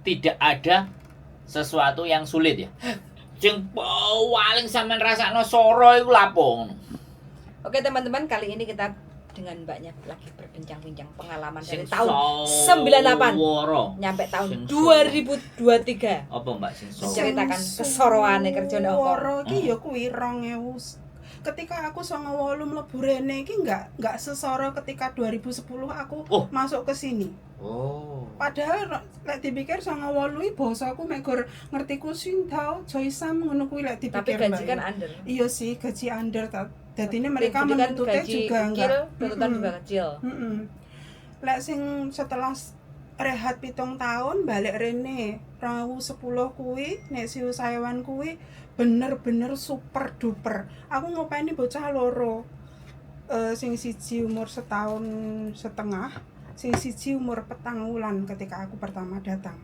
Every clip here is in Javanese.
Tidak ada sesuatu yang sulit ya. Sing paling sampean rasakno soro iku lapo ngono? Oke teman-teman, kali ini kita dengan mbaknya lagi berbincang-bincang pengalaman Sing dari tahun 98 soro. Nyampe tahun Sing 2023. Apa, Mbak, sing soro? Menceritakan kesoroane kerja nek Hongkong. Soro iki ya kuwi 2000. Ketika aku 98 mlebu rene iki enggak sesoro ketika 2010 aku masuk ke sini. Padahal lek dipikir 98 iki bahasaku mek gur ngertiku sing tau joysam ngono kuwi lek Tapi dipikir. gaji Mbak, kan ya. under. Iya sih, gaji under ta. Dadine mereka Jadi kan menuntutnya gaji juga kecil, enggak. Tuntutan juga kecil. Lek sing setelah rehat 7 tahun balik rene 2010 kuwi nek Siu Saiwan kuwi bener-bener super duper. Aku ngopeni bocah loro. Sing siji umur setahun setengah, sing siji umur 4 wulan ketika aku pertama datang,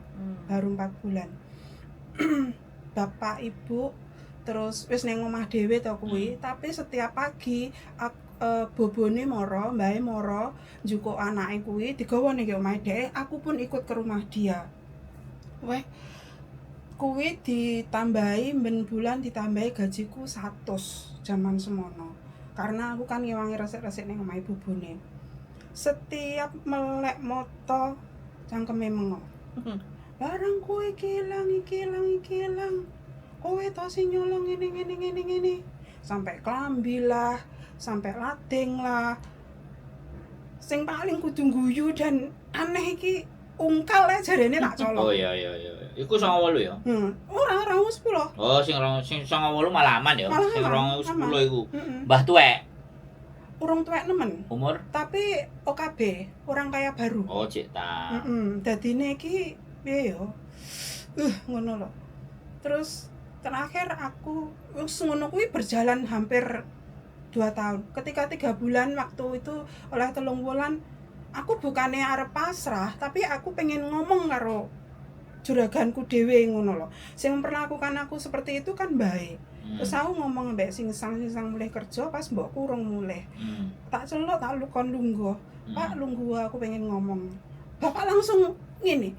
baru 4 bulan. Bapak ibu terus wis neng omah dhewe to kuwi, tapi setiap pagi bobone moro, mbahe moro njukuk anake kuwi digawa ning omahe dhek, aku pun ikut ke rumah dia. Weh, kuwi ditambahi ben bulan ditambahi gajiku 100 zaman semono. Karena aku kan ngewangi resik-resik ning omahe bobone. Setiap melek moto cangkeme mengo. Barang kowe iki ilang, iki ilang, iki ilang. Kowe to sing nyolong ngene ngene ngene ngene. Sampai klambi lah, sampai lading lah. Sing paling kudu guyu dan aneh iki ungkal ya jarene tak colong. Oh iya. Iku 98 ya. Ora, 2010. Oh, sing rong sing 98 malah aman ya. Malah Sing aman, 2010 iku. Heeh. Mbah tuwek? Urung tuwek nemen, Umur? Tapi OKB, orang kaya baru. Oh, cek ta. Heeh, dadine iki piye yo? Ngono lho. Terus terakhir aku wis ngono kuwi berjalan hampir 2 tahun. Ketika 3 bulan waktu itu oleh 3 bulan, aku bukannya arep pasrah, tapi aku pengen ngomong karo juraganku dhewe ngono lho. Sing memperlakukan aku seperti itu kan baik. Terus aku ngomong mbek sing sang sing sang mulih kerja pas mbokku urung mulih. Tak celuk, tak kon lungguh. "Pak, lungguh, aku pengen ngomong." Bapak langsung ngene.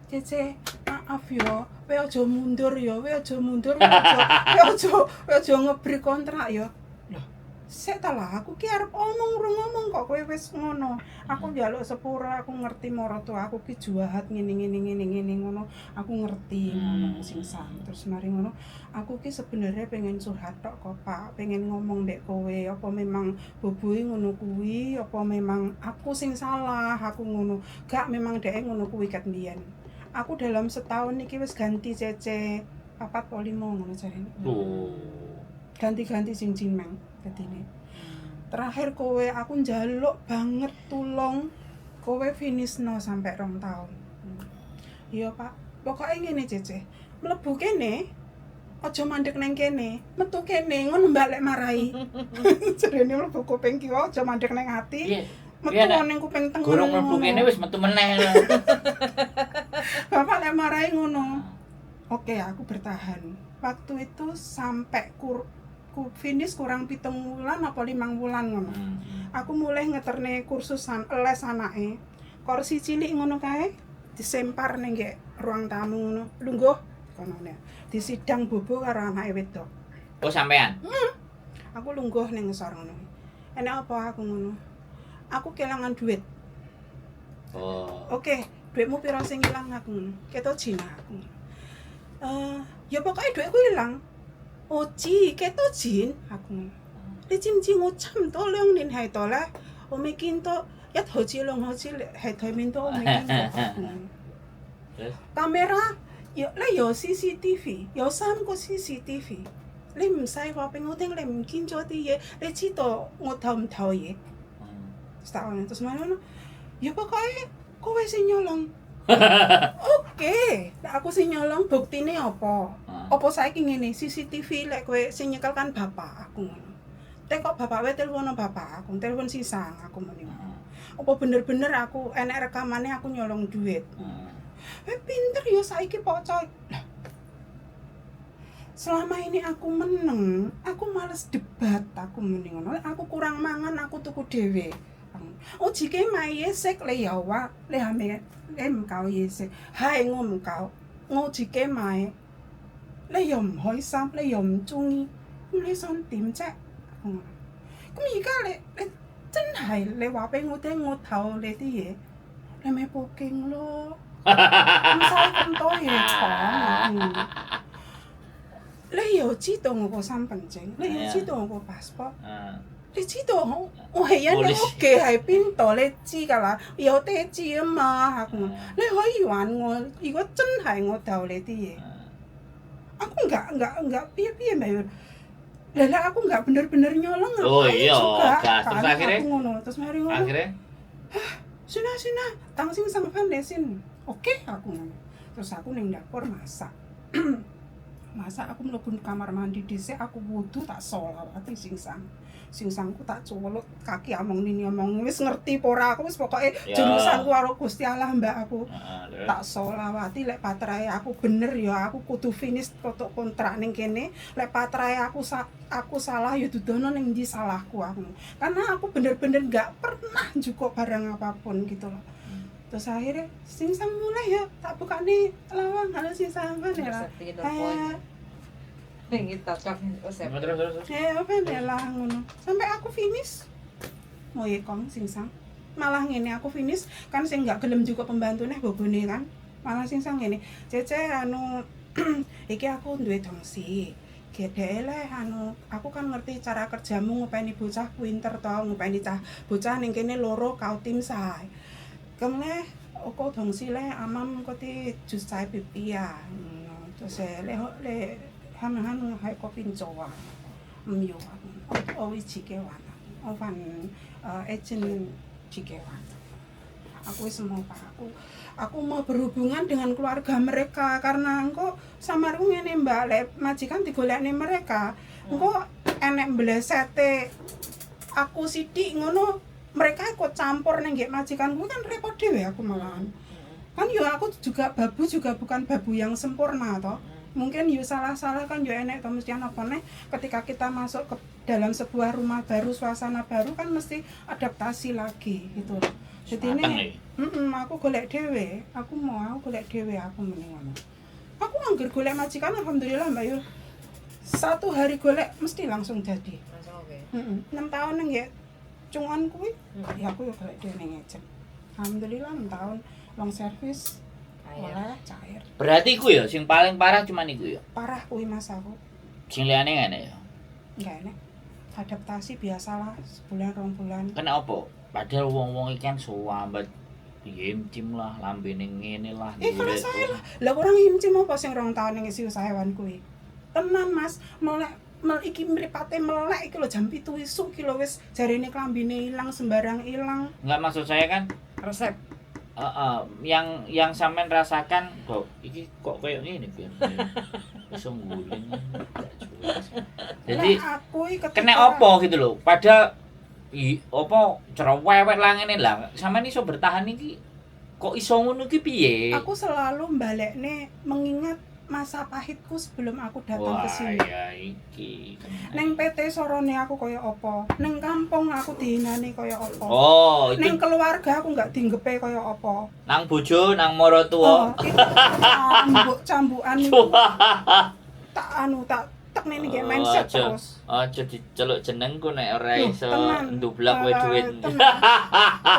"Cece, maaf yo, kowe aja mundur yo, kowe aja mundur, kowe aja ngebreak kontrak yo." Loh, sik ta lah, aku ki arep omong urung ngomong kok kowe wis ngono. Aku njaluk sepura, aku ngerti maratuwa aku ki jahat ngene ngene ngene ngene ngono. Aku ngerti ngono sing sang. Terus mari ngono, aku ki sebenarnya pengen curhat tok kok, Pak. Pengen ngomong mbek kowe, apa memang boboe ngono kuwi, apa memang aku sing salah, aku ngono. Gak, memang dhek ngono kuwi ket mbiyen. Aku dalam setahun iki wis ganti cece papat po limo ngono jarene. Ganti-ganti sing cimeng dadine. Terakhir kowe aku njaluk banget tulung kowe finishno sampai 2 tahun. Iya, Pak. Pokoknya ngene, Cece. Mlebu kene aja mandek neng kene, metu kene ngono Mbak lek marai. Jarene mlebu kuping kiwa aja mandek neng ati, metu Iya, Nek. neng kuping tengen. Gurung mlebu Ngono. kene wis metu meneh. Bapak lek marai ngono. Oke, aku bertahan. Waktu itu sampai ku finish kurang 7 wulan apa 5 wulan ngono. Aku mulai ngeterne kursusan les anake. Kursi cilik ngono kae disempar ning nggek ruang tamu ngono. Lungguh kono ne. Disidang bobo karo anake wedok. Oh, sampean. Aku lungguh ning ngesor ngono. Enek apa aku ngono. Aku kehilangan duit. Oke, duitmu piro sing ilang aku ngono. Keto Cina aku ngono. Eh, ya pokoknya duitku ilang. 我知幾多錢aku ngono. 你知唔知我差唔多2年喺度咧，我未見到一毫子兩毫子喺台面都未見過。aku ngono. Terus? Kamera有咧有 CCTV，有三個 CCTV。你唔使話俾我聽，你唔見咗啲嘢，你知道我偷唔偷嘢？ Tak terus mana ngono. Ya pokoknya kowe sing nyolong. Oke, lek aku sing nyolong buktine apa? Apa saiki ngene CCTV lek kowe sing nyekel kan bapak aku ngono. Tekok bapak wae, telepono bapak aku, telepon sisang aku muni. Apa bener-bener aku enek rekamane aku nyolong duit? Eh, pinter ya saiki pocok. Lah, selama ini aku meneng, aku males debat, aku muni ngono. Lek aku kurang mangan, aku tuku dhewe. 我自己買嘢食，你又話你係咪你唔夠嘢食？係我唔夠，我自己買，你又唔開心，你又唔中意，咁你想點啫？我話咁而家你真係你話俾我聽，我偷你啲嘢，你咪報警咯，唔使咁多嘢講啊！你又知道我個身份證，你又知道我個 passport。你知道我係因你屋企喺邊度，你知㗎啦，有地址啊嘛嚇。你可以還我，如果真係我偷你啲嘢，aku nggak piye piye, Mbak Yun. Lah lah, aku nggak bener-bener nyolong, Oh, ngapain iya, juga gas. Terus kan akhirnya? aku ngono. Terus mari ngono, Akhirnya 算啦算啦，等先生翻嚟先，oke aku ngono. Terus aku ning dapur masak. Masak, aku mlebu kamar mandi dhisik, aku wudu, tak sholawati singsang. Singsangku tak cuweluk kaki, omong nini, omong wis ngerti apa ora, aku wis pokoke jurusanku karo Gusti Allah, Mbak, aku. Terus? Tak sholawati, lek patrae aku bener ya aku kudu finish tutup kontrak ning kene, lek patrae aku salah ya dudono ning ndi salahku aku, karena aku bener-bener nggak pernah jukuk barang apapun gitu loh. Terus akhirnya singsang mulai ya, tak buka nih lawang, halo singsang, kan ya lah. Seperti telepon. Ini cocok resep. Terus terus terus. Eh, apa ya lah ngono sampai aku finish mau ya kong singsang malah ngene, aku finish kan, sing nggak gelem juga pembantune bobone kan malah singsang ngene, "Cece, anu, iki aku duwe 同事 gede le, anu, aku kan ngerti cara kerjamu, ngopeni bocah pinter to, ngopeni cah bocah ning kene loro 搞掂晒咁咧我個同事咧啱啱嗰啲絕晒 BB 啊，就是你肯唔肯喺嗰邊做啊？唔要啊，我會自己還啊，我還agent 自己還。Aku wis mau, Pak, aku mau berhubungan dengan keluarga mereka karena engko samarku ngene, Mbak, lek majikan digolekne mereka, engko enek mblesete aku sithik ngono, mereka ikut campur ning nggek majikanku kan repot dhewe aku malahan. Kan yo aku juga babu, juga bukan babu yang sempurna toh. Mungkin yo salah-salah kan yo enek toh mesti, apa neh ketika kita masuk ke dalam sebuah rumah baru, suasana baru kan mesti adaptasi lagi gitu loh. Jadi Mateng ini iki. Aku golek dhewe, aku mau aku golek dhewe, aku mending ngono. Aku angger golek majikan, alhamdulillah, Mbak Yul. Satu hari golek mesti langsung jadi. Langsung oke. 6 tahun nang ya Cungon kuwi, ya aku yo golek dhewe ning agent. Alhamdulillah 6 tahun long service Cair. oleh cair. Berarti iku ya sing paling parah cuman iku ya. Parah kuwi, Mas, aku. Sing liyane ngene ya. Enggak enek. Adaptasi biasalah sebulan 2 bulan. Kena apa? Padahal wong-wong iki kan suwambat yimcim lah, lambene ngene lah. Eh, kalau golek saya lah, lah kurang imcim apa sing 2 tahun ning isi usahawan kuwi. Tenan, Mas, melek mel iki mripate melek iki lho jam 7 isuk iki lho wis jarene klambine ilang, sembarang ilang. Enggak, maksud saya kan Resep. Yang sampean rasakan kok iki kok kayak ngene piye. Iso ngguling gak jelas. Jadi Lah, aku iki ketika kena opo gitu loh. Padahal i apa cerewet lah ngene lah. Sampean iso bertahan iki kok iso ngono iki piye? Aku selalu balekne mengingat masa pahitku sebelum aku datang Wah, ke sini. ya iki. Neng PT sorone aku kaya apa, neng kampung aku dihinani kaya apa. Oh, itu Neng keluarga aku nggak dinggepe kaya apa. Nang bojo, nang moro Oh, tuwa. itu cambuk cambukan itu tak anu tak tek nih kayak mindset Aja. terus. Aja diceluk jenengku nek ora Loh, iso tenan. ndublak kowe Eh, duit. tenan.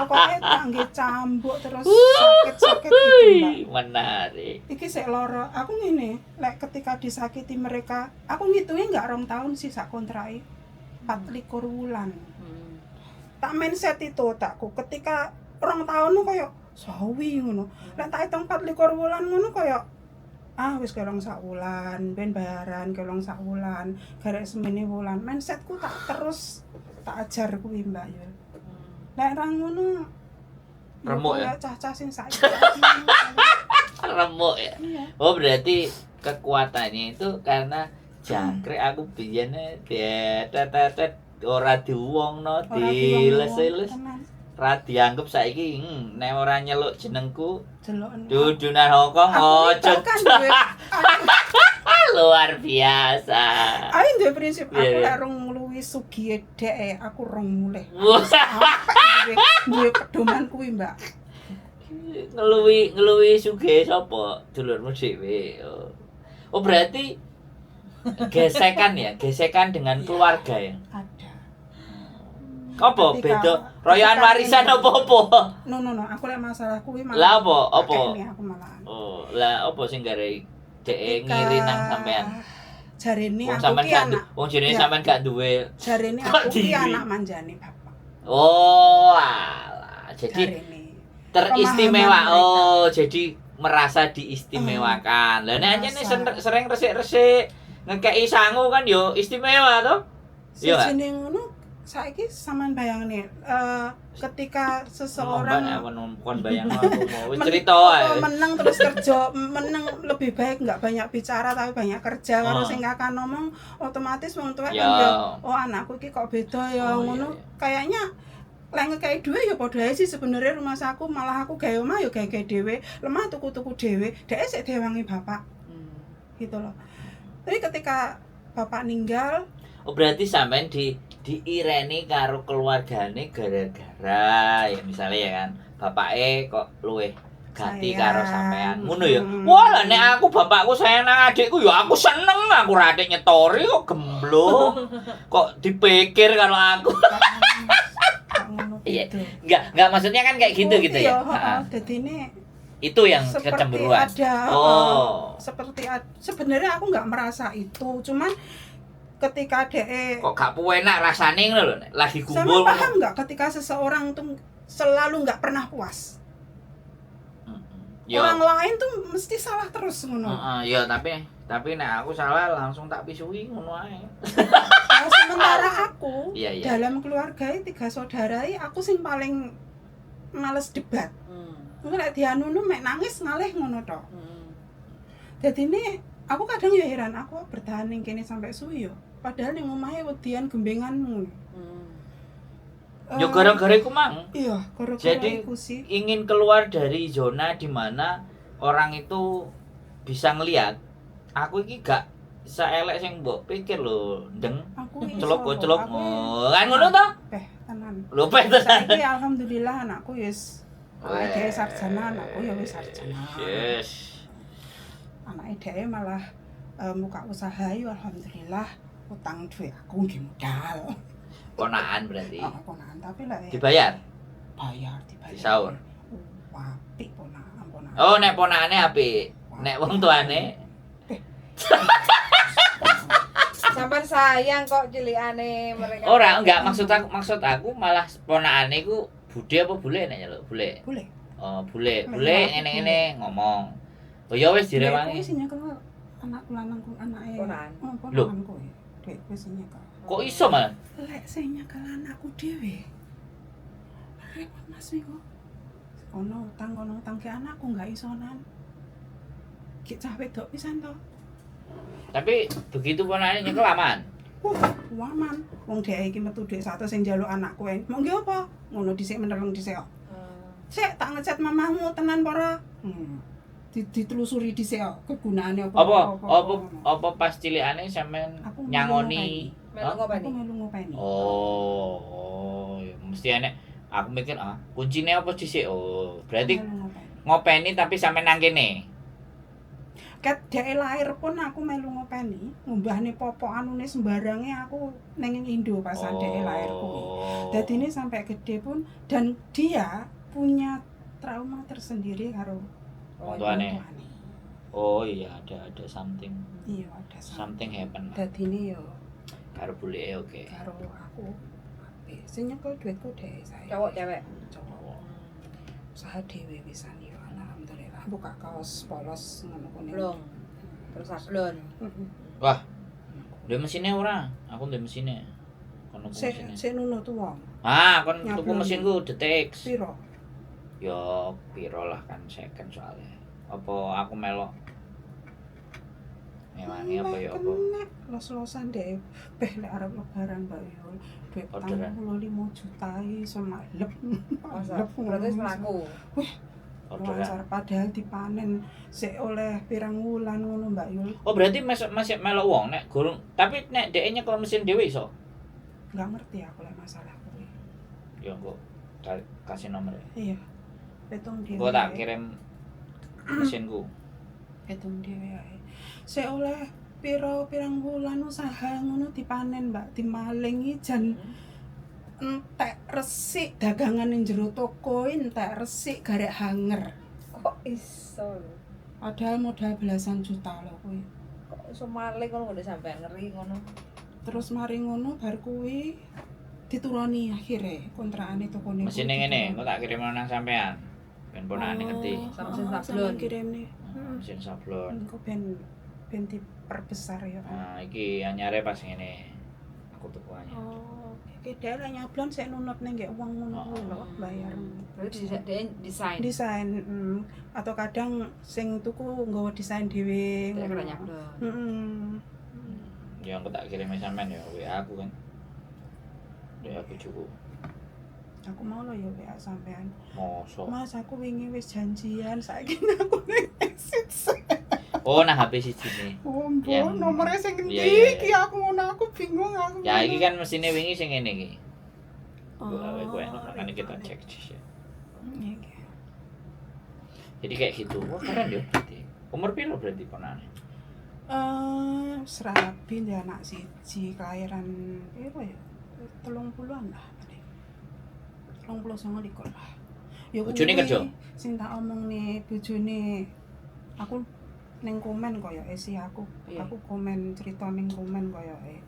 Pokoknya tak nggih cambuk terus sakit-sakit gitu, Mbak. Wih, menarik. Iki sik loro. Aku ngene, lek ketika disakiti mereka, aku ngitungnya nggak 2 tahun sih sak kontrake. 24 wulan. Tak mindset itu otakku. Ketika 2 tahun koyo sawi ngono. Lek tak hitung 24 wulan ngono koyo ah wis kelong sak wulan, ben bayaran kelong sak wulan, garek semene wulan. Mindsetku tak terus tak ajar kuwi, Mbak Yul. Lek ra ngono Remuk ya? koyo cah-cah sing saiki. Remuk ya. Iya. Oh, berarti kekuatannya itu karena jangkrik aku biyen tetet ora diwongno, Ora diwong-wong, diles-les, tenan. ra dianggep. Saiki nek ora nyeluk jenengku Deloken. dudunan Hongkong Aku ojo. bahkan duwe Luar biasa. Aku duwe prinsip aku Iya, iya. lek rong ngluwi kuwi sugihe dhek aku rong mulih. Wah. Sampai duwe pedoman kuwi, Mbak. Ngeluwi ngeluwi sugih sapa? Dulurmu dhewe. Oh. Oh, berarti gesekan ya, gesekan dengan Iya. keluarga ya. Ada. Apa Ketika- beda royoan ketika warisan ini- apa-apa? No no no, aku lek masalah kuwi malah. Lah apa? Apa? Akeh nih aku malahan. Oh, lah apa sing gawe dhek Ketika ngiri nang sampean? Jarene Wong aku sampean ki gak anak, wong jenenge Iya. sampean gak duwe. jarene Kok aku ki diri? anak manjane bapak. Oh, alah. Jadi Jarene. teristimewa. Pemahaman mereka. Oh, jadi merasa diistimewakan. Lah nek anjene Merasa. sering resik-resik ngekeki sangu kan yo istimewa toh. Iya nggak? Sejene ngono saiki sampean bayangne ketika Ngomong seseorang aku kon bayang aku mau wis cerita wae. Menang terus kerja, menang lebih baik nggak banyak bicara tapi banyak kerja karo Oh. sing kakak ngomong otomatis wong tuwek Ya. kan ya oh anakku iki kok beda ya Oh, iya, ngono iya. kayaknya lek ngekei dhuwit ya padha ae sih sebenarnya rumah saku malah aku gawe omah ya gawe-gawe dhewe lemah tuku-tuku dhewe dhek sik diwangi bapak gitu loh. Tapi ketika bapak ninggal Oh, berarti sampean diireni karo keluargane gara-gara ya misalnya ya kan bapake kok luweh gati Sayang. karo sampean ngono ya. Hmm. Wah, lah nek aku bapakku sayang nang adikku ya aku seneng, aku ra adik nyetori kok gemblok. Kok dipikir karo aku. Gak ngono Iya. gitu. Enggak maksudnya kan kayak gitu gitu Iya, ya. heeh. Ha-ha. Dadine Itu yang seperti kecemburuan. ada Oh. seperti sebenarnya aku nggak merasa itu, cuman ketika DE Kok gak enak rasane ngono lho nek lagi sama kumpul. paham nggak ketika seseorang tuh selalu nggak pernah puas. Mm-mm. Yo. Orang lain tuh mesti salah terus ngono. Heeh, ya tapi nek aku salah langsung tak pisui ngono ae. Nah, sementara aku Iya, iya. dalam keluarga tiga saudara aku sing paling males debat. Engko nek dianunu mek nangis ngalih ngono tok. Jadi ini aku kadang ya heran aku bertahan ning kene sampai suwi yo. Padahal ning omahe wedian gembenganmu. Yo gara-gara iku mang Iya, gara-gara Jadi- iku sih. ingin keluar dari zona di mana orang itu bisa ngelihat aku iki gak saelek sing mbok pikir lho, ndeng. Aku iso Celuk kok, celuk. aku Oh, kan ngono to? Peh, tenan. Lho peh tenan. Saiki alhamdulillah anakku wis awake dhewe sarjana, anakku ya wis sarjana. Yes. Anake dhewe malah muka usaha yo alhamdulillah utang duwe aku nggih modal. Ponakan berarti. Oh, ponakan tapi lah ya, Dibayar. bayar dibayar. Disaur. Apik ponakan, ponakan. Oh, nek ponakane apik. Nek wong tuane Sampai sayang kok cilikane mereka. ora enggak maksud aku malah ponakane iku bude apa bule nek nyeluk bule. Boleh. Oh, bule, Nek bule aku ngene-ngene ngomong. Oh ya wis direwangi. Kuwi sing nyekel anakku lanang ku anake. Ponakan. Oh, Lho. ponakan kuwi. Dek kuwi sing nyekel. Kok iso malah? Lek sing nyekel anakku dhewe. Repot Mas iku. Kono utang ke anakku nggak isonan. Ki cah wedok pisan to. Tapi begitu ponakane nyekel aman. Waman. Wong dhek iki metu dhuwit 100 sing njaluk anakku. Mau nggih apa? Ngono dhisik meneleng dhisik kok. Sik tak ngecat mamahmu tenan apa ora? Ditelusuri dhisik kok kegunaane apa. Apa apa apa pas cilikane sampean Aku nyangoni? Melu Hah? ngopeni. Aku melu ngopeni. Oh, ya mesti enek aku mikir ah kuncine apa dhisik? Oh, berarti Melu ngopeni. ngopeni tapi sampe nang kene. Ket dhek lahir pun aku melu ngopeni, ngumbahne popok anune sembarange aku neng Indo pas oh. dhek lahir kuwi. Oh. Dadine sampai gede pun dan dia punya trauma tersendiri karo Wong tuane. tuane. Oh iya ada something Iya, ada something happen lah. Dadine yo Karo buleke oke. karo aku apik. Sing nyekel duitku dhek saya. Cowok cewek. Cowok. Usaha dhewe pisan yo alhamdulillah. Buka kaos polos ngono kuwi. Blong. Terus sablon. Heeh. Wah. Duwe mesine ora? Aku duwe mesine. Kono ku Sik mesine. sik nuno tuwa. Ah, kon tuku Nyablon. mesinku detik. Piro? Yo piro lah kan second soalnya. Apa aku melok ngewangi apa ya apa? Kena los-losan deh. Beh lek arep lebaran Mbak Yul, duit Orderan. 45 juta iso malep. Masa Malep berarti wis ngono. mlaku. Orderan. Lancar padahal dipanen sik oleh pirang wulan ngono Mbak Yul. Oh berarti masih masih melok wong nek gurung tapi nek dhek nyekel mesin dhewe iso. Nggak ngerti aku lek masalah kuwi. Ya kok kasih nomor ya. Iya. Hitung dhewe. Engko tak kirim mesinku. Hitung dhewe ae. Sik oleh piro pirang wulan usaha ngono dipanen, Mbak, dimalingi jan entek resik dagangan ning jero toko entek resik garek hanger. Kok iso lho? Padahal modal belasan juta lho kuwi. Kok iso maling ngono kok sampean ngeri ngono. Terus mari ngono bar kuwi dituruni akhire kontrakane tokone. Mesine ngene, engko tak kirim nang sampean. Ben ponakane ngerti. Sama mesin sablon. Kirimne. Mesin sablon. Engko ben diperbesar ya. Nah, iki anyare pas ngene. Aku tuku anyar. Oh, iki dhek lek nyablon sik nunut ning nggek wong ngono kuwi lho, bayar. Berarti desain. Desain, atau kadang sing tuku nggawa desain dhewe. Dhek kena nyablon. Heeh. Ya aku tak kirim sampean ya WA aku kan. Ya aku cukup. Aku mau lho ya WA sampean. Mosok. Mas, aku wingi wis janjian, saiki aku ning exit. Oh, nah HP siji ne. Oh, mbok nomornya sing endi iki aku ngono aku bingung aku. Ya iki kan mesine wingi sing ngene iki. Oh. Kowe makane kita cek ya. Iki. Jadi kayak gitu. Wah, keren ya berarti. Umur piro berarti ponakane? Serabi ndek anak siji kelahiran piro ya? 30-an lah paling. 39 lah. Ya bojone kerja. Sing tak omongne bojone aku ning komen koyoke sih aku. Iya. Aku komen cerita ning komen koyoke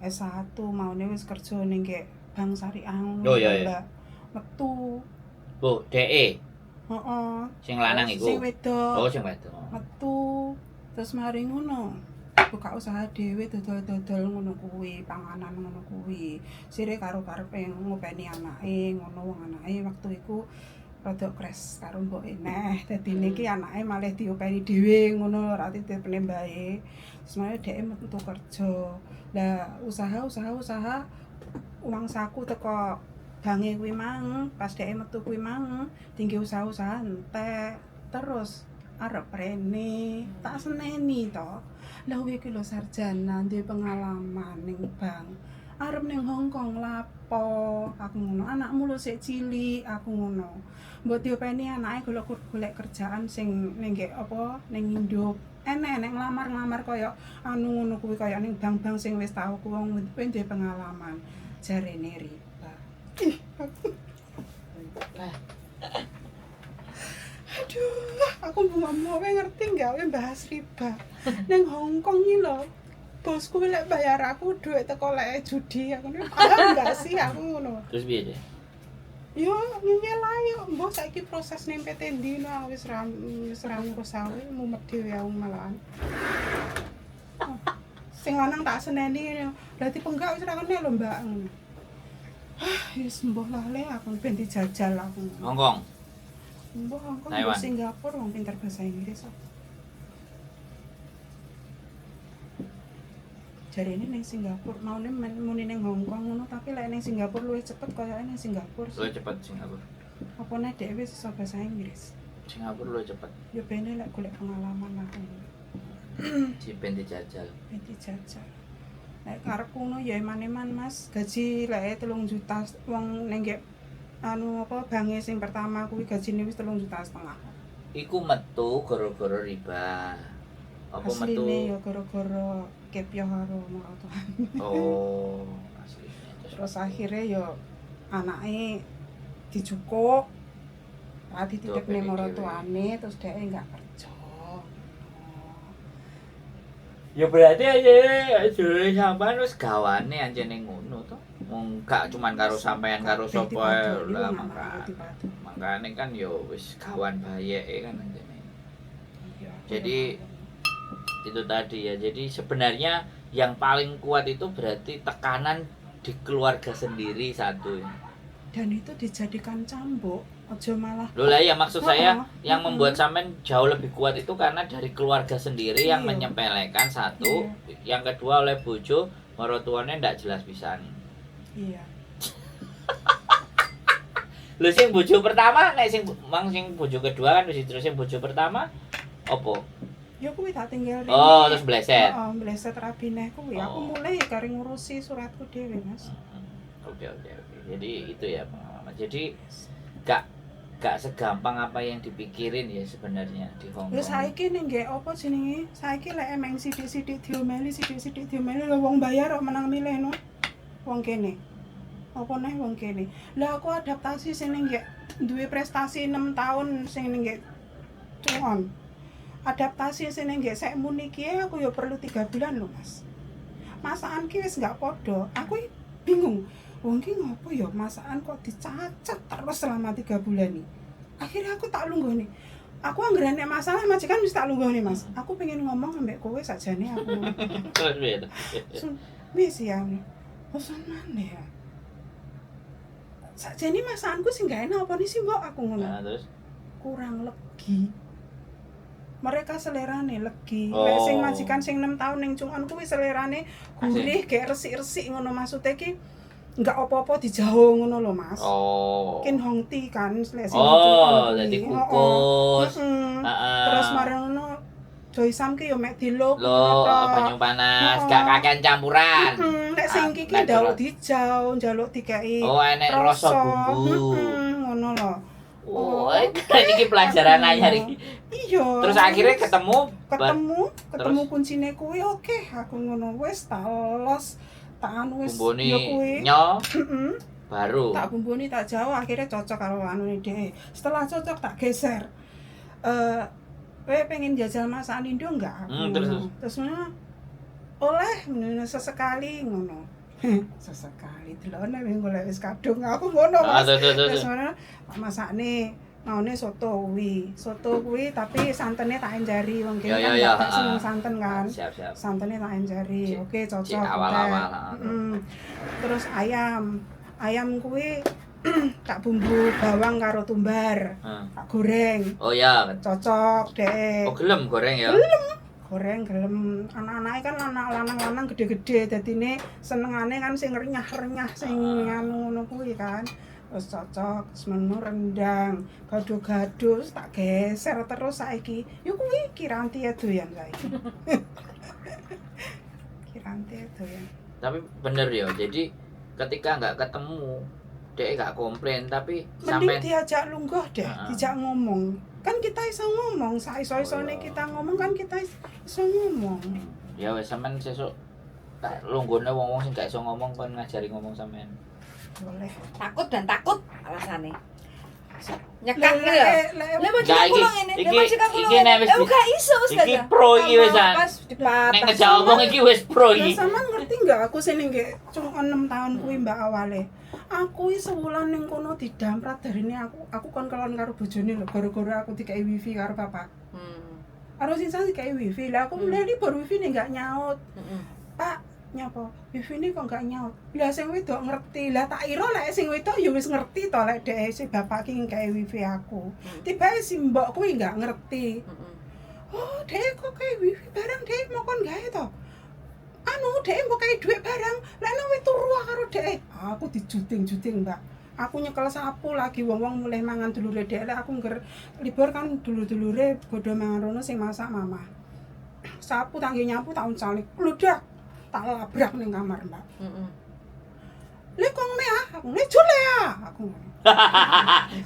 S1 maune wis kerja ning gek Bank Syariah ngono. Oh iya iya. Metu. Bu, DE. Heeh. Sing lanang iku. Sing wedok. Oh, sing wedok. Metu terus mari ngono. Buka usaha dhewe dodol-dodol ngono kuwi, panganan ngono kuwi. Sire karo karepe ngopeni anake, ngono wong anake waktu iku rada crash karo mboke neh. Dadine iki anake malih diopeni dhewe ngono ora titipne mbae. Terus mari dheke metu kerja. Lah usaha-usaha uang saku teko bange kuwi mang, pas dheke metu kuwi mang, tinggi usaha-usaha entek. Terus arep rene, tak seneni to. Lah kowe iki lho sarjana, duwe pengalaman ning bank. Arep ning Hong Kong lapo? Aku ngono. Anakmu lho sik cilik, aku ngono. Mbok diopeni anake golek kerjaan sing ning nggek apa ning Indo. Enek-enek nglamar-nglamar kaya anu ngono kuwi kaya ning bank-bank sing wis tau ku wong kuwi duwe pengalaman. Jarene riba. Lah. Aduh, aku bunga-bunga kowe ngerti nggak kowe bahas riba. Ning Hong Kong iki lho. Bosku lek bayar aku dhuwit teko lek judi aku ngono. Paham nggak sih aku ngono. Terus piye, Dek? Yo ngeyel ae yo, mbok saiki proses ning PT ndi no wis ra ngurus aku mumet dhewe aku malahan. Sing lanang tak seneni, berarti penggak wis ra kene lho, Mbak. Ah, wis mbah lah le aku ben dijajal aku. Hong Kong. Mbah Hong Kong, mbah Singapura wong pinter bahasa Inggris kok. Jarene ning Singapura, maune muni ning Hong Kong ngono, tapi lek ning Singapura luwih cepet koyoke ning Singapura. Luwih cepet Singapura. Apa nek dhek wis iso bahasa Inggris? Singapura luwih cepet. Ya bene lek golek pengalaman aku. Si ben dijajal. Ben dijajal. Nek karepku ngono ya eman-eman Mas, gaji lek 3 juta wong ning nggek anu apa bange sing pertama kuwi gajine wis 3,5 juta. Iku metu gara-gara riba. Apa metu? Asline ya gara-gara kepyo karo maratuane. Oh, asline. Terus akhirnya ya anake dijukuk ra dititipne maratuane terus dheke enggak kerja. Ya berarti aja sampean wis gawane ancene ngono to. Wong gak cuman karo sampean karo sapa lah makane kan ya wis gawan bayeke kan ancene. Jadi itu tadi ya. Jadi sebenarnya yang paling kuat itu berarti tekanan di keluarga sendiri satu. Dan itu dijadikan cambuk, aja malah. Loh lah ya maksud saya yang membuat sampean jauh lebih kuat itu karena dari keluarga sendiri yang menyepelekan satu, yang kedua oleh bojo maratuane ndak jelas pisan. Iya. Lho sing bojo pertama nek sing mang sing bojo kedua kan wis terus sing bojo pertama opo? Ya kuwi tak tinggal rene. Oh, terus bleset. Heeh, bleset rabine kuwi. Aku mulai kari ngurusi suratku dhewe, Mas. Oke. Jadi itu ya pengalaman. Jadi gak segampang apa yang dipikirin ya sebenarnya di Hong Lha Kong. Saiki ning nggek apa jenenge? Saiki lek emeng sithik-sithik diomeli, sithik-sithik diomeli lho, wong bayar kok menang milih no. Wong kene. Apa neh wong kene. Lah aku adaptasi sing ning nggek duwe prestasi 6 tahun sing ning nggek Chung On. Adaptasi sing ning nggek Shek Mun iki aku ya perlu 3 bulan lho, Mas. Masakan ki wis gak padha. Aku i bingung. Wong ki ngopo ya masakan kok dicacat terus selama 3 bulan nih. Akhirnya aku tak lungguh nih. Aku anggere nek masalah majikan wis tak lungguh nih, Mas. Aku pengen ngomong ambek kowe sakjane aku. Terus piye to? Wis ya. Bosan mana ya? Sakjane masakanku sing gak enak apa nih sih, Mbok, aku ngono. Nah, terus Kurang legi. Mereka selerane legi. Oh. Lek sing majikan sing 6 tahun ning Chung On kuwi selerane gurih, kayak resik-resik ngono, maksudnya ki enggak apa-apa dijauh ngono lho, Mas. Oh. Kin Hong Ti kan lek sing Oh, Chung On kuwi. jadi kukus. Heeh. Heeh. Terus mari ngono Joy Sam ki yo mek diluk Lo ngono tok. banyu panas, Heeh. gak kakean campuran. Heeh, nek sing Ah, iki ki natural. njaluk dijau, njaluk dikei Oh, enek rasa bumbu. Heeh, ngono lho. Oh, ini pelajaran anyar iki. Iya. Terus akhirnya ketemu Ketemu, ketemu Terus? Kuncine kuwi oke, aku ngono wis tak los, tak anu wis bumbune ya kuwi. nyol Heeh. baru. Tak bumbuni tak jauh, akhirnya cocok karo anu dhek. Setelah cocok tak geser. Eh, kowe pengen jajal masakan Indo enggak? Aku Terus, ngono. Terus ngono, oleh ngono sesekali ngono. Sesekali delokne wis golek wis kadung aku ngono, Ah, Mas. terus terus terus. Terus ngono tak masakne maune soto kuwi. Soto kuwi tapi santene tak enjari, wong kene Ya, kan ya, ya, gak seneng ah. santen kan. Siap, siap. Santene tak enjari. Oke, cocok. Cik, awal-awal, udah. ah. Terus ayam. Ayam kuwi tak bumbu bawang karo tumbar. Tak goreng. Oh ya. Cocok deh. Oh, gelem goreng ya. Goreng gelem. Anak-anaknya kan anak lanang-lanang gede-gede, dadine senengane kan sing renyah-renyah sing anu ngono kuwi kan. Terus cocok. Terus menu rendang, gado-gado, terus tak geser terus saiki. Yo kuwi kiranti ya doyan saiki. Kiranti ya doyan. Tapi bener ya. Jadi ketika nggak ketemu, dia nggak komplain, tapi Mending sampai diajak lungguh deh, dijak ngomong. Kan kita iso ngomong, saiso-isone Oh, iya. kita ngomong kan kita iso ngomong. Ya wes, sampean sesuk tak lunggone wong-wong sing gak iso ngomong kon ngajari ngomong sampean. Boleh. Takut dan takut alasannya. Nyekak Lah, gitu ya. lek Lah majikan Nggak, kula ngene, lah majikan kula iki ngene. nek wis Eh gak iso wis iki gak. pro iki wisan. Pas dipatah. Nek ngejak omong iki wis pro Lah iki. sampean ngerti nggak aku sing ning nggek Chung On 6 tahun kuwi, Mbak, awale. Aku iki sewulan ning kono didamprat darine aku kon kelon karo bojone lho gara-gara aku dikei wifi karo bapak. Karo sing dikei wifi. Lah aku mulai libur wifi nih nggak nyaut. Pak, nyapa? Wifi ini kok nggak nyaut? Lah sing wedok ngerti. Lah tak ira lek sing wedok ya wis ngerti to lek dhek si bapak ki ngekei wifi aku. Tibae si mbok kuwi nggak ngerti. Oh, dhek kok kayak wifi barang dhek mau kon gawe to. Anu, dhek mbok kayak duit barang, lah nek wis turu karo dhek. Aku dijuting-juting, Mbak. Aku nyekel sapu lagi wong-wong mulai mangan dulure dhek. Lek aku ngger libur kan dulur-dulure bodho mangan rono, sing masak mama. Sapu tangge nyapu tak uncalik. Bludak. Tak labrak ning kamar, Mbak. Lek kong me ah, aku le jule ah, aku ngono.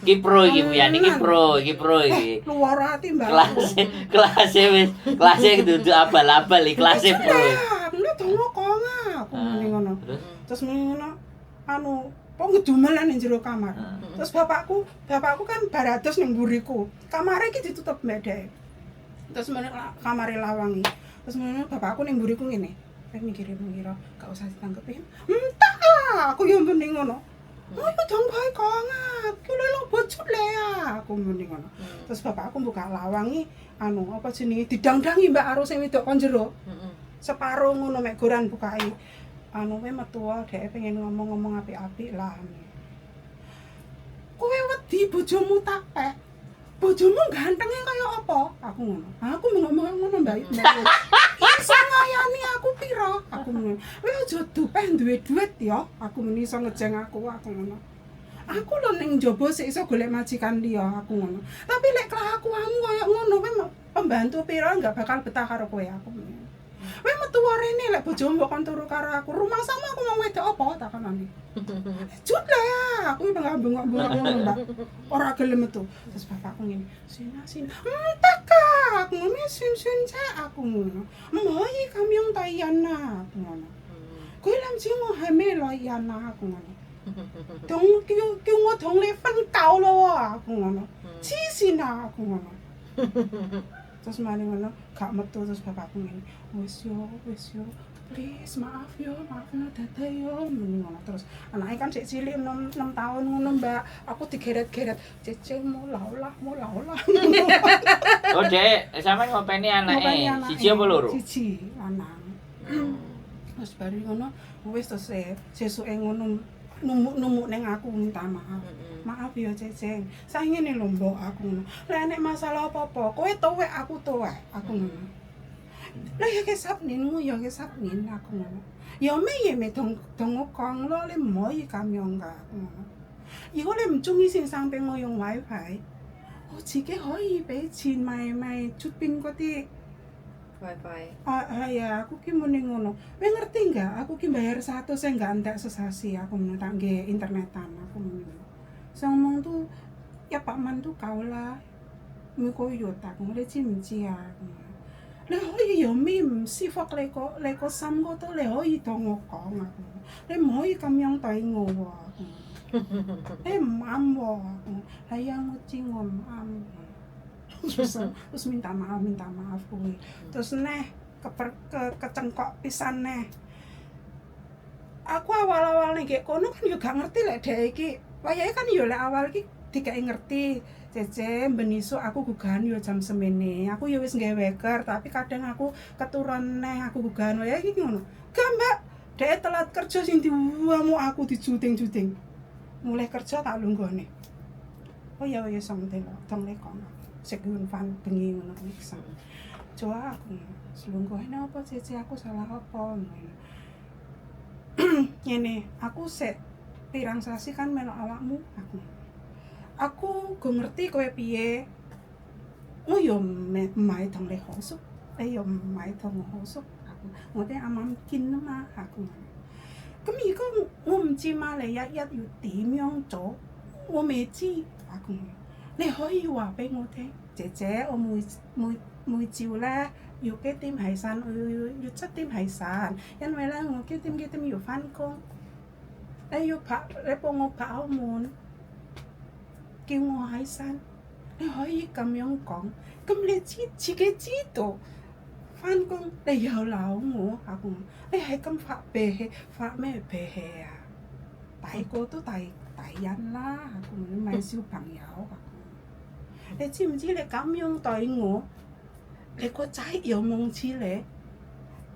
Iki pro iki, Bu Yani, iki pro, iki pro iki. Luar ati, Mbak. Kelas kelas wis kelasnya duduk abal-abal iki, kelasnya pro. Ah, aku le dongo kong ah, aku muni ngono. Terus Terus muni ngono anu, po ngedumelan ning jero kamar. Terus bapakku, bapakku kan barados ning mburiku. Kamare iki ditutup mbek dhek. Terus mene kamare lawangi. Terus mene bapakku ning mburiku ngene. Eh mikire mikir, gak usah ditanggepin. Entah ah, aku yo muni ngono. Oh, iku dong bae kong ah. Ku lho bocor le ah, aku muni ngono. Terus bapakku buka lawangi anu apa jenenge didangdangi, Mbak, karo sing wedok kon jero. Separo ngono mek goran bukai. Anu we metu dhek pengen ngomong-ngomong apik-apik lah. Kowe wedi bojomu tak pek. Bojomu gantengnya kaya apa? Aku ngono. Aku ngomong ngono, Mbak. Iso ngayani aku piro? Aku ngono. Kowe aja dupeh duwe duit ya. Aku muni iso ngejeng aku ngono. Aku lho ning njaba sik iso golek majikan liya, aku ngono. Tapi lek kelakuanmu kaya ngono kowe pembantu piro enggak bakal betah karo kowe, aku ngono. Kowe metu rene lek bojomu mbok kon turu karo aku. Rumangsamu aku mau wedok apa tak kanani. Jut lah ya, aku bengak-bengok ngono, Mbak. Ora gelem metu. Terus bapakku ngene, "Sina, sina." "Entah kak, aku ngono sin sin cek aku ngono. 唔可以咁樣對人啊，aku ngono. 佢諗住我係咩女人啊？aku ngono. 同叫叫我同你瞓覺咯喎，aku ngono. 黐線啊，aku ngono. Terus mari ngono, gak metu terus bapakku ngene, "Wis yo, wis yo. Please, maaf yo, maaf yo, dadah yo." Muni ngono. Terus anaknya kan sik cilik 6, 6 tahun ngono, Mbak. Aku digeret-geret, "Cece mau laulah, mau laulah." Oh, Dek, sampean ngopeni anake. Ngopeni anake. Siji apa loro? Siji, lanang. Terus baru ngono, wis terus sesuke ngono numuk-numuk neng aku minta maaf. "Maaf ya, Ceceng. Saya ngene lho, Mbok," aku ngono. "Lah nek masalah apa-apa, kowe tuwek, aku tuwek," aku ngono. "Lah ya ke 10年我有嘅10年aku ngono. 有咩嘢咪同同我講咯，你唔可以咁樣㗎，aku ngono. 如果你唔中意先生俾我用 WiFi，我自己可以俾錢買買出邊嗰啲。 WiFi. Ah, ah ya, aku ki muni ngono. Kowe ngerti enggak? Aku ki bayar 100 saya enggak entek sesasi aku ngono tak nggih internetan aku ngono. Saya ngomong tuh ya Pak Man tuh kau啦，每個月啊，你知唔知啊？你可以有咩唔舒服，你個心嗰度你可以同我講啊！你唔可以咁樣對我喎，你唔啱喎！係啊，我知我唔啱。Terus, terus minta maaf kuwi. Terus neh keper, ke kecengkok pisan neh. Aku awal-awal ning kono kan yo gak ngerti lek dhek iki. Wayahe kan yo lek awal iki dikei ngerti. "Cece, ben isuk aku gugahan yo jam semene. Aku yo wis nggawe weker, tapi kadang aku keturon neh aku gugahan." Wayahe iki ngono. Gak, Mbak, dhek telat kerja sing diwamuk aku dijuting-juting. Mulai kerja tak lunggone. Oh ya ya sang telo, tong lekong. 食完飯bengi ngono kuwi sang. Coba aku selungguhane apa Cece aku salah apa ngono. Ngene, aku sik pirang sasi kan melok awakmu aku. Aku go ngerti kowe piye. 我又唔唔係同你好熟，你又唔係同我好熟，aku 我哋啱啱見啊嘛，aku 咁如果我唔知嘛，你一日要點樣做，我未知，aku 你可以話俾我聽，姐姐，我每每每朝咧要幾點起身，我要7點起身，因為咧我幾點幾點要翻工，你要拍，你幫我拍好門，叫我起身，你可以咁樣講，咁你知自己知道翻工，你又鬧我，阿公，你係咁發脾氣，發咩脾氣啊？大個都大大人啦，阿公，你唔係小朋友，阿公。你知唔知你咁樣對我，你個仔又望似你，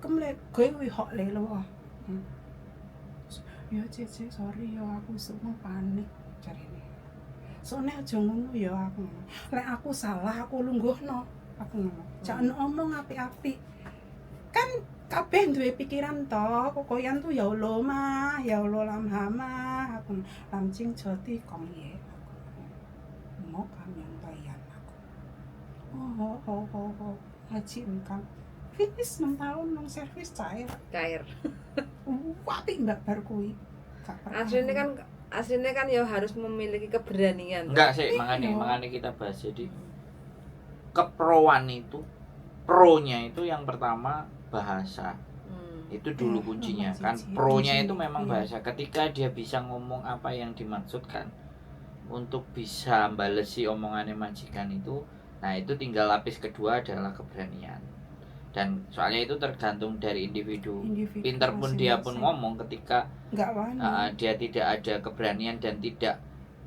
咁你佢會學你咯喎。嗯。Ya Cece, sorry ya aku semua panik jarene. Soalnya aja ngono ya aku ngono. Lek aku salah aku lungguhno aku ngono. Jangan omong apik-apik. Kan kabeh duwe pikiran to, kokoyan tuh ya lo mah, ya lo lam hama, aku lam cing joti kong ye aku. 唔好咁樣對人aku. Oh, oh, oh, oh, haji engkang. Finish 6 tahun nang servis cair. Cair. Apik Mbak bar kuwi. Gak pernah. Aslinya kan ya harus memiliki keberanian. Enggak sih, makanya Iya. makanya kita bahas jadi keproan itu pro-nya itu yang pertama bahasa. Itu dulu Iya, kuncinya nomor kan. siji. Pro-nya Kunci, itu memang iya. bahasa. Ketika dia bisa ngomong apa yang dimaksudkan untuk bisa balesi omongannya majikan itu, nah itu tinggal lapis kedua adalah keberanian. Dan soalnya itu tergantung dari individu. Individu Pinter pun dia pun masing-masing. ngomong ketika Enggak wani. Dia tidak ada keberanian dan tidak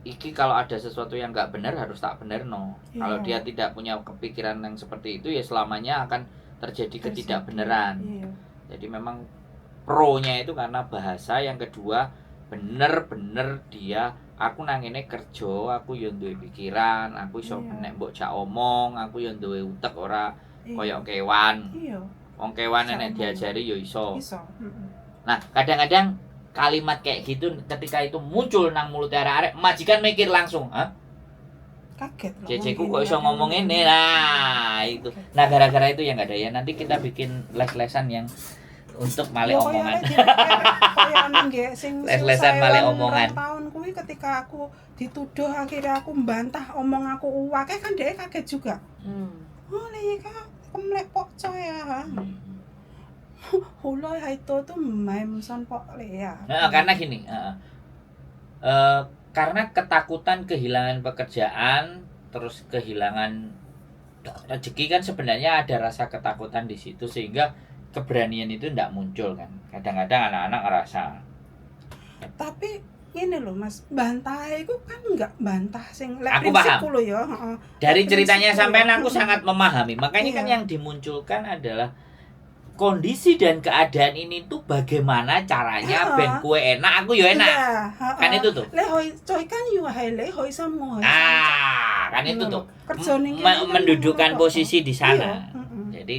iki kalau ada sesuatu yang nggak benar harus tak benar no. Kalau Iya. dia tidak punya kepikiran yang seperti itu ya selamanya akan terjadi ketidakbenaran. Iya. Jadi memang pro-nya itu karena bahasa, yang kedua bener-bener dia aku nang ngene kerja, aku yo duwe pikiran, aku iso Iya. nek mbok jak omong, aku yo duwe utek ora Iya. koyo kewan. Iya, Wong kewan Bisa nek omong. diajari yo iso. iso. Heeh. Nah, kadang-kadang kalimat kayak gitu ketika itu muncul nang mulut arek-arek, majikan mikir langsung, "Hah? Kaget loh. Ceceku wong kok iso kene ngomong kadang. ini lah itu. Nah, gara-gara itu yang nggak ada ya. Nanti kita bikin les-lesan yang untuk male Ya, omongan. kaya dipikir, kaya anu nggih, sing Les-lesan susah male rong omongan. Tahun kuwi ketika aku dituduh, akhirnya aku membantah omong aku akeh kan dia kaget juga. Oh, 你而家咁叻搏仔啊？好耐喺度都唔係唔信搏你啊。 Nah, karena gini, karena ketakutan kehilangan pekerjaan, terus kehilangan rezeki kan sebenarnya ada rasa ketakutan di situ sehingga keberanian itu tidak muncul kan. Kadang-kadang anak-anak ngerasa Tapi ngene lho, Mas, bantah iku kan enggak bantah sing lek Aku prinsipku lho ya, heeh. Dari ceritanya Prinsipku sampean ya. Aku sangat memahami. Makanya kan yang dimunculkan adalah kondisi dan keadaan ini tuh bagaimana caranya ben kowe enak, aku yo enak. Iya, heeh. Kan itu tuh. 你可以最緊要係你開心，我開心。 Ah, kan itu tuh. Kerja ning kene kan Mendudukkan ngono kok. Posisi di sana. Iya, heeh. Jadi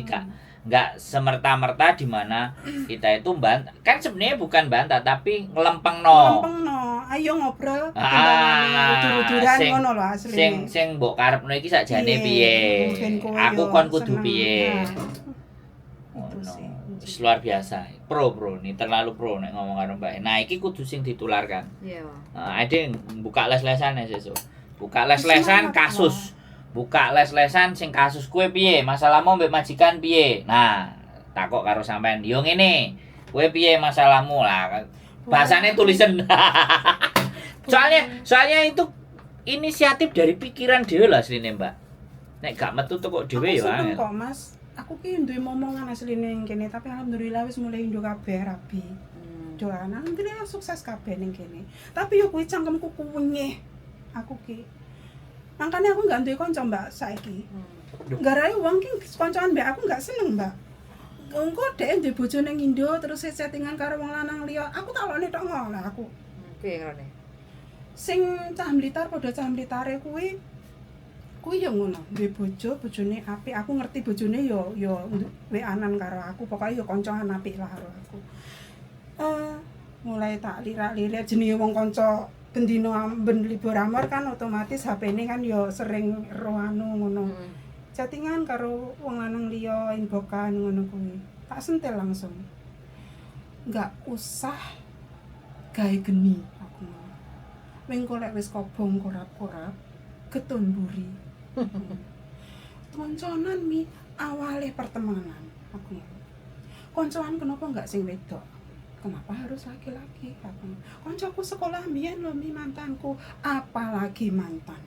nggak semerta-merta di mana kita itu bantah. Kan sebenarnya bukan bantah tapi ngelempengno. Lempengno, ayo ngobrol, Ah, timbangane udur-uduran ngono lho asline. Sing sing mbok karepno iki sakjane piye? Ben kowe Aku yo kon kudu seneng. piye? Nah, itu Ngono. sih. Wis luar biasa. Pro pro nih, terlalu pro nek ngomong karo Mbak. Nah, iki kudu sing ditularkan. Nah, ada yang buka les-lesan ya sesuk. Buka les-lesan Semangat. Kasus. Buka les-lesan sing kasus kowe piye? Masalahmu mbek majikan piye? Nah, takok karo sampean. Yo ngene. Kowe piye masalahmu lah. Bahasanya tulisan. Soalnya soalnya itu inisiatif dari pikiran dhewe lah asline, Mbak. Nek gak metu teko dhewe Aku ya seneng angel. kok, Mas. Aku ki duwe momongan asline ning kene, tapi alhamdulillah wis mulai indo kabeh rabi. Doan alhamdulillah sukses kabeh ning kene. Tapi yo kuwi cangkemku kunyeh. Aku ki. Makanya aku nggak duwe kanca, Mbak, saiki. Garai wong ki koncoan mbek aku nggak seneng, Mbak. Engko dhek duwe bojo ning Indo terus chattingan karo wong lanang liya. Aku tak lokne tok ngono aku. Piye ngrone? Sing cah Blitar padha cah Blitare kuwi kuwi ya ngono, duwe bojo, bojone apik. Aku ngerti bojone yo yo WA-an karo aku, pokoknya yo koncoan apik lah karo aku. Mulai tak lirak-lirik, jenenge wong kanca bendino ben libur amor kan otomatis HP-ne kan yo sering ro anu ngono. Chattingan karo wong lanang liya, inboxan ngono kuwi. Tak sentil langsung. Nggak usah gawe geni aku ngono. Mengko lek wis kobong korap-korap getun buri. Konconan mi awale pertemanan aku ngono. Koncoan kenapa nggak sing wedok? Kenapa harus laki-laki? Aku ngono. Koncoku sekolah mbiyen lho mi mantanku, apalagi mantan.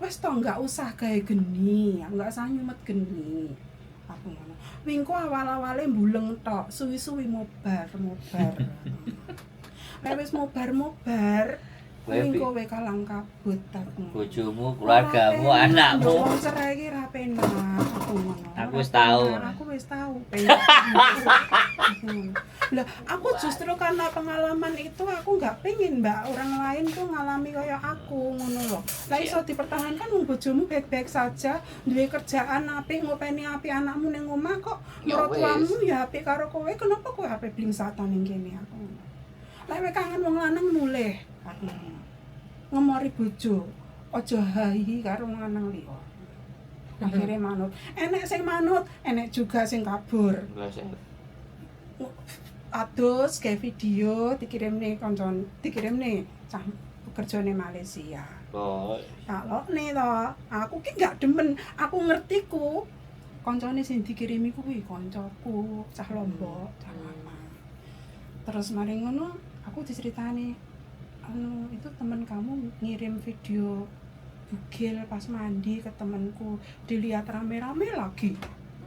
Wes toh nggak usah gawe geni, nggak usah nyumet geni. Aku ngono. Wingko awal-awale mbuleng tok, suwi-suwi mobar-mobar. Nek wis mobar-mobar, Kowe kuwi kowe kalang kabut aku. Bojomu, keluargamu, Ora penak, anakmu. Wong cerai iki ra penak aku ngono. Aku wis Ora tau. penak, aku wis tau penak. Aku ngono. Lah, aku justru karena pengalaman itu aku nggak pengen, Mbak, orang lain tuh ngalami kayak aku ngono loh. Lah iso dipertahankan wong bojomu baik-baik saja, duwe kerjaan apik, ngopeni apik anakmu ning omah kok, Ya mertuamu ya apik karo kowe, kenapa kowe ape blingsatan ning kene aku ngono. Lah kowe kangen wong lanang mulih aku ngono. Ngemori bojo, aja hahi karo wong lanang liya. Akhirnya manut. Enek sing manut, enek juga sing kabur. Adus kayak video dikirim nih koncon, dikirim nih cah pekerjane Malaysia. Oh, Tak lokne to, aku ki gak demen, aku ngerti ku. Koncone sing dikirimi kuwi koncoku, cah Lombok, cah lama. Terus mari ngono, aku diceritani, anu itu temen kamu ngirim video bugil pas mandi ke temenku, dilihat rame-rame lagi.